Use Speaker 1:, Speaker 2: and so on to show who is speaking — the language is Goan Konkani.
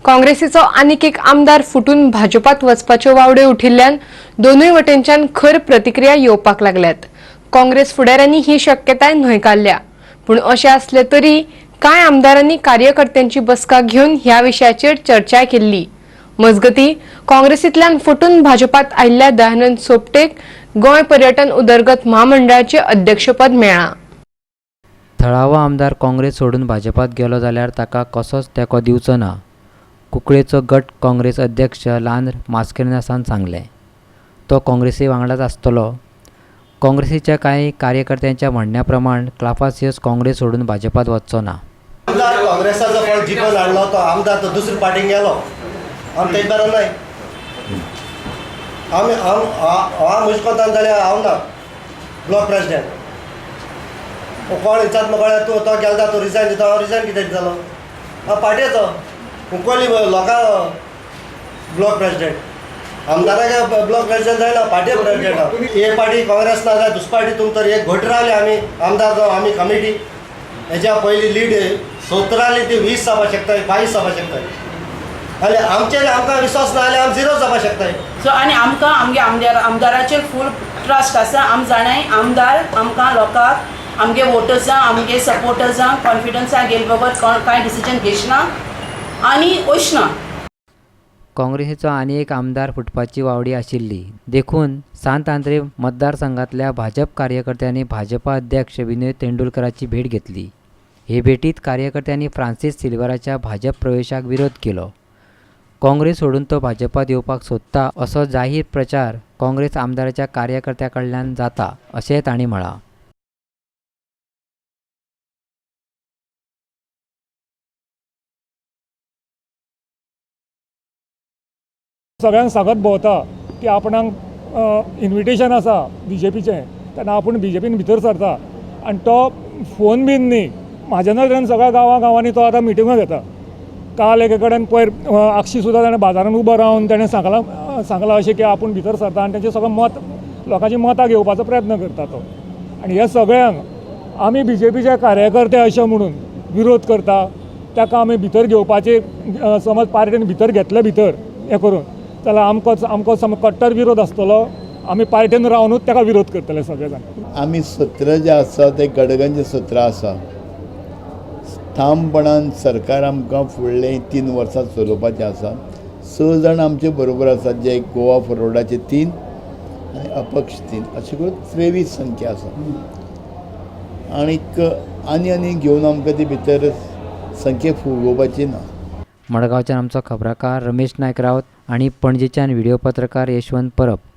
Speaker 1: काँग्रेसीचो आनीक एक आमदार फुटून भाजपात वचपाच्यो वावड्यो उठिल्ल्यान दोनूय वटेनच्यान खर प्रतिक्रिया येवपाक लागल्यात. काँग्रेस फुडाऱ्यांनी ही शक्यताय न्हयकारल्या, पूण अशें आसलें तरी कांय आमदारांनी कार्यकर्त्यांची बसका घेवन ह्या विशयाचेर चर्चा केल्ली. मजगती, काँग्रेसींतल्यान फुटून भाजपात आयिल्ल्या दयानंद सोपटेक गोंय पर्यटन उदरगत म्हामंडळाचे अध्यक्षपद मेळ्ळां.
Speaker 2: थळावो आमदार काँग्रेस सोडून भाजपात गेलो जाल्यार ताका कसोच तेंको दिवचो ना, कुंकळ्ळेचो गट काँग्रेस अध्यक्ष लांद्र मास्केरेन्हासान सांगलें. तो काँग्रेसी वांगडाच आसतलो. काँग्रेसीच्या कांय कार्यकर्त्यांच्या म्हणण्या प्रमाण क्लाफासियस काँग्रेस सोडून भाजपात वचचो ना.
Speaker 3: आमदार काँग्रेसाचो कोण जिखोवन हाडलो तो आमदार तो दुसरे पार्टीन गेलो, आमी तेज बरो न्हय. आमी हांव हांव म्हजे कोंतान जाल्यार हांव ना ब्लॉक प्रेसिडेंट. कोण विचारता म्हाका, कळ्ळें तूं तो गेलो तूं रिजायन दिता, हांव रिजायन कितें दितलो? हांव पार्टेचो कुंकळ्ळी लोकां ब्लॉक प्रेसिडेंट, आमदाराक ब्लॉक प्रेसिडेंट जायना, पार्टी प्रेसिडेंट हांव. एक पार्टी काँग्रेस ना जाल्यार दुसरी पार्टी तुमी तर एक घट रावले आमी आमदार जावं आमी कमिटी हेच्या पयली लीड 17 ती 20 जावपाक शकता, 22 जावपाक शकता. आनी आमचेर आमकां विश्वास ना जाल्यार आमी झिरो जावपाक शकताय.
Speaker 4: सो आनी आमकां आमगे आमदाराचेर फूल ट्रस्ट आसा. आम जाणाय आमदार आमकां लोकांक, आमगे वोटर्सांक, आमगे सपोर्टर्सांक कॉन्फिडन्सा घेयल बगर कोण कांय डिसिजन घेयना आनी वचना.
Speaker 2: काँग्रेसीचो आनी एक आमदार फुटपाची वावडी आशिल्ली, देखून सांत आंद्रे मतदारसंघातल्या भाजप कार्यकर्त्यांनी भाजपा अध्यक्ष विनोद तेंडुलकराची भेट घेतली. हे भेटीत कार्यकर्त्यांनी फ्रांसीस सिल्वराच्या भाजप प्रवेशाक विरोध केलो. काँग्रेस सोडून तो भाजपात येवपाक सोदता असो जाहीर प्रचार काँग्रेस आमदाराच्या कार्यकर्त्यां कडल्यान जाता, अशेंय तांणी म्हळां.
Speaker 5: सगळ्यांक सांगत भोंवता की आपणाक इन्विटेशन आसा बीजेपीचें, तेन्ना आपूण बीजेपीन भितर सरता आनी तो फोन बीन न्ही, म्हाज्या नदरेन सगळ्या गांवां गांवांनी तो आतां मिटिंगो घेता. काल एके कडेन पयर आगशी सुद्दां ताणें बाजारान उबो रावन ताणें सांगलां अशें की आपूण भितर सरता आनी तांचें सगळें मत, लोकांची मतां घेवपाचो प्रयत्न करता तो. आनी ह्या सगळ्यांक आमी बीजेपीचे कार्यकर्ते अशें म्हणून विरोध करता. ताका आमी भितर घेवपाचे, समज पार्टीन भितर घेतले, भितर हें करून जाल्यार आमकां सामको कट्टर विरोध आसतलो. आमी पार्टीन रावनूच ताका विरोध करतले सगळे जाण.
Speaker 6: आमी सत्र जे आसा ते गडगंज सत्र आसा. ठामपणान सरकार आमकां फुडले 3 वर्सां चलोवपाचें आसा. 6 जाण आमचे बरोबर आसात, जे गोवा फॉरवर्डाचे 3 आनी अपक्ष 3, अशें करून 23 संख्या आसा. आनीक आनी आनी घेवन आमकां ती भितर संख्या फुगोवपाची ना.
Speaker 2: मडगांवच्यान आमचो खबराकार रमेश नायक रावत आनी पणजेच्यान व्हिडिओ पत्रकार यशवंत परब.